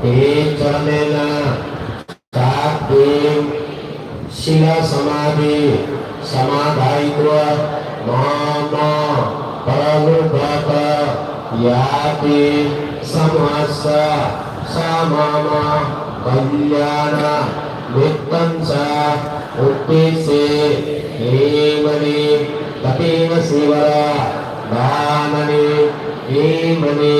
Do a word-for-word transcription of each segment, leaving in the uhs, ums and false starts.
Te caranena saddhim sila samadhi samadhayitva mama paralokagata ñāti samūhassa sā mama kalyāṇa mittañca uddissi imāni kaṭhinacīvara dānāni imāni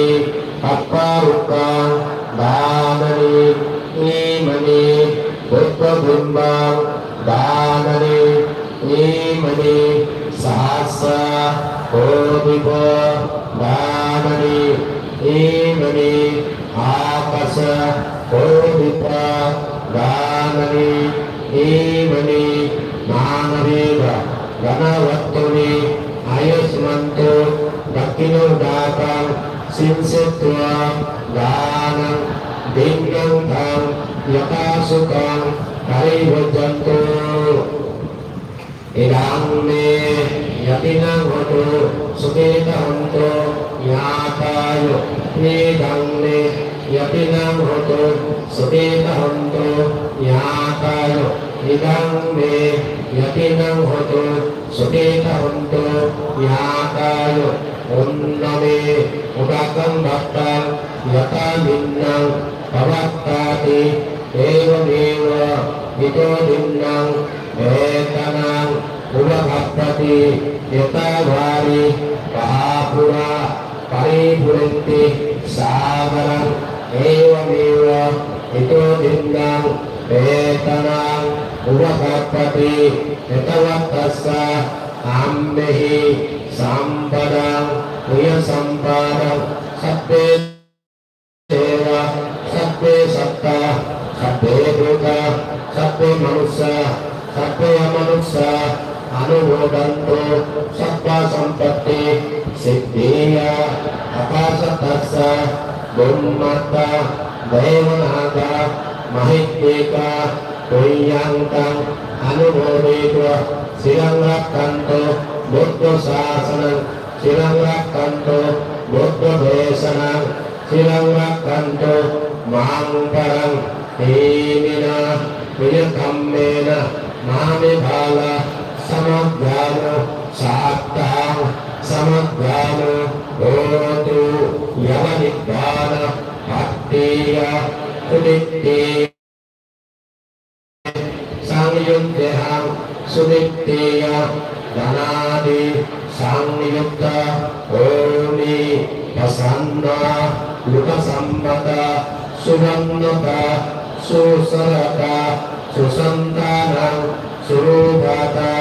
tapparukkham dānāni imāni buddhabimbam dānāni imāni sahassa kotipha dānāni imāni ākāsa kotipha dānāni imāni nānāvidha dhanavattuni āyasmanto dakkhiṇodakam siṅsetvā dānaṃ dinnānaṃ yathāsukhaṃ paribhajantū. Idaṃ me ñātīnaṃ hotu sukhitā hontu ñātāyo. Idaṃ me ñātīnaṃ hotu sukhitā hontu ñātāyo. Idaṃ me ñātīnaṃ hotu sukhitā hontu ñātāyo. Uṇṇāme udakaṃ vattaṃ yathā dinnānaṃ pavattāti evameva ito dinnānaṃ petānaṃ upakappati. Yathā vārivahā pūrā paripūrenti sāgaraṃ evameva ito dinnānaṃ petānaṃ upakappati. Ettāvatā ca amhehi sambhataṃ puññasampadaṃ sabbe devā sabbe sattā sabbe bhūtā sabbe manussā sabbe amanussā anumodantu sabbasampattisiddhiyā. Akāsaṭṭhā ca bhummaṭṭhā devā nāgā mahiddhikā puññaṃ taṃ anumoditvā ciraṃ rakkhantu buddhasāsanaṃ ciraṃ rakkhantu buddhadesanāṃ ciraṃ rakkhantu maṃ paraṃ. Iminā puññakammena mahāmeghālā samaggamū sattā samaggamū hotu yāva nibbānapattiyā. Sudiṭṭhi saṃyutteyhaṃ sudiṭṭheyya dānādī saṃyuttā homi pasannā lokasammatā suvaṇṇatā susaratā susantānaṃ surūpatā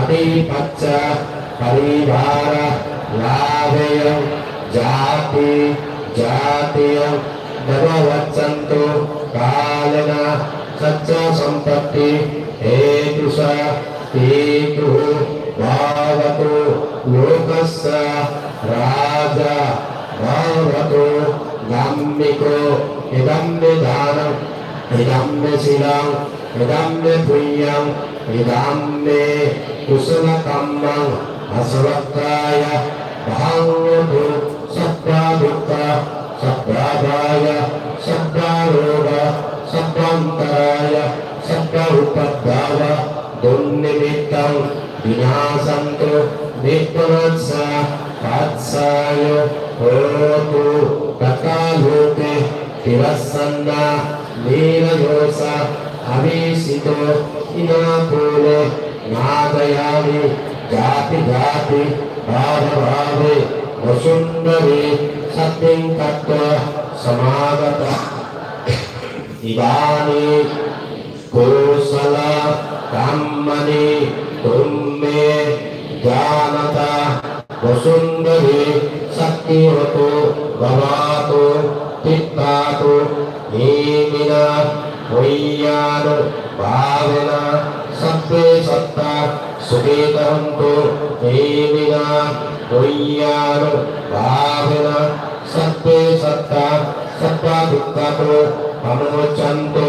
ādhipacca parivārā lābhayaṃ jāti jātiyaṃ dvāvaccantu kālena saccasampatti hetusā tītu bhavatu lokassa rājā bhavatu gammiko. Idaṃ me dānaṃ idaṃ me sīlaṃ idaṃ me puññaṃ idaṃ me kusalakammaṃ āsavakkhāya bahaṃ hotu. Sabbadukkhā sabbabhayā sabbarogā sabbantarāyā sabba upaddavā dunnimittaṃ vinassantu nibbānassa paccayo hotu. Tathā loke tilassāna nirayo ca avesito inākule nācayāmi jāti jāti bhāvabhāve vasundhare saddhiṃ katvā samāgatā. Idāni kusalakammāni tumhe jānatha vasundhare saddhi hotu bhavatu tiṭṭhatu. Iminā puññānubhāvena sabbe sattā sukhitā hontu. Iminā puññānubhāvena sabbe sattā sabbadukkhātu pamuccantu.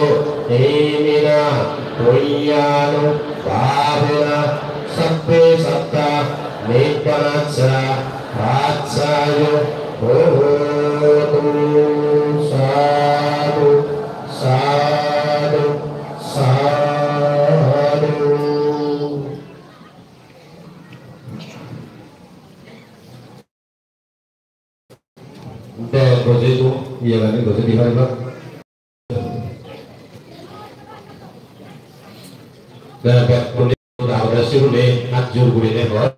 Iminā puññānubhāvena sabbe sattā nibbānassa paccayo hotu. Sādhu. Te bekkune dagode sigune hat jur gurinei hoi,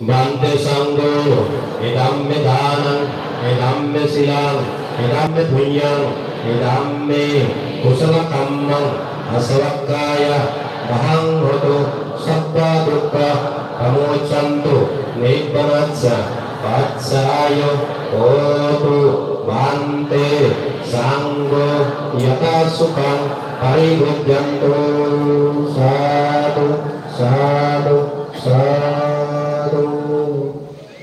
Bhante Sangho, idam me danang, idam me silang, idam me punyang, idam me kusala kammang, asavakkhaya, mahang hotu, sabba dukkha pamuccantu, nibbanassa paccayo hotu. Bhante Sangho yatha sukhang paribhajyantu. Sadhu, sadhu, sadhu.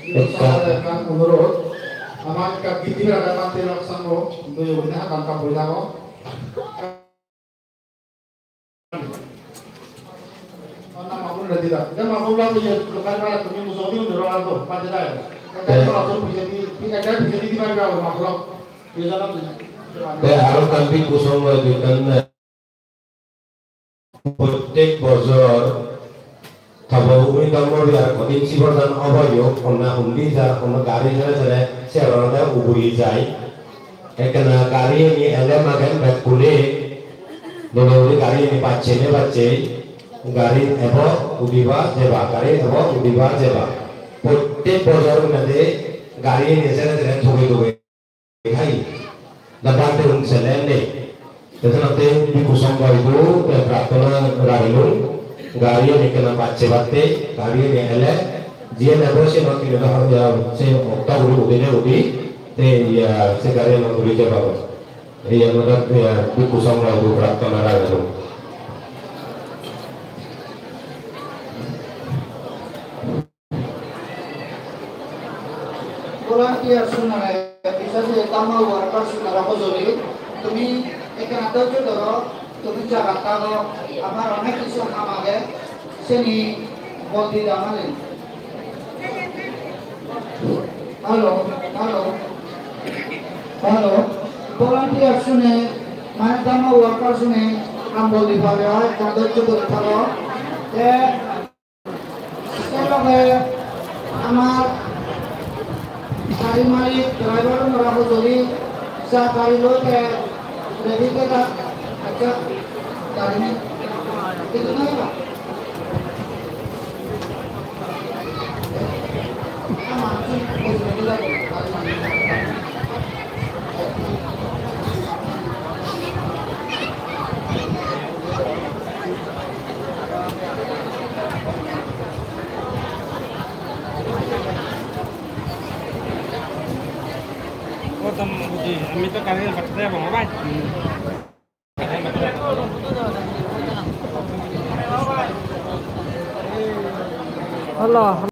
Ekka. Ekkan onurodh, amar ekka giti bera Bhante Sangho, dui gune hatan ka boi dago. Te aro ekkan bhikkhu songho ekkan, prottek bojor Topobhumi Dharma Vihar hodin sibordan obo yo, honna hundi jar, honna gari sere sere, se olode uguri jai. Ekkena gari ani ele magen bekkune, dole guri gari ani pacche ne pacche, gari ebo udiba jeba, gari ebo udiba jeba. Prottek bojor mane gari ani sere sere thoge thoge. Hai, da bhante un selen nei. Te senotte bhikkhu songho idu, te prarthona ragilung, gari ani ekkena pacche batte, gari ani ele, jiyen ebo siyen hotte gele hoide se okta guri udine udi, te iya se gari ani udi jebagoi. Iya, mane, iya, bhikkhu songho idu prarthona ragilung. Volunteer sunore, bises guri Dharma worker sunore hojoli, tumi ekkena dhorjo dhoro, tumi jagat thago, amar onek hissu ham age, seni bol di dangale. Hello, hello, hello. Volunteer sune, mane Dharma worker sune, ham bol di pare, ekkena dhorjo dhori thago. Te Se loge amar gari malik, driver unore hojoli, ja gari loi te ready theda. Accha, gari nei. Hintu noi ba? Amar hojoli theda, gari malik. Oh, tam, buji, ami to kali batte jabo, bhai. Hello.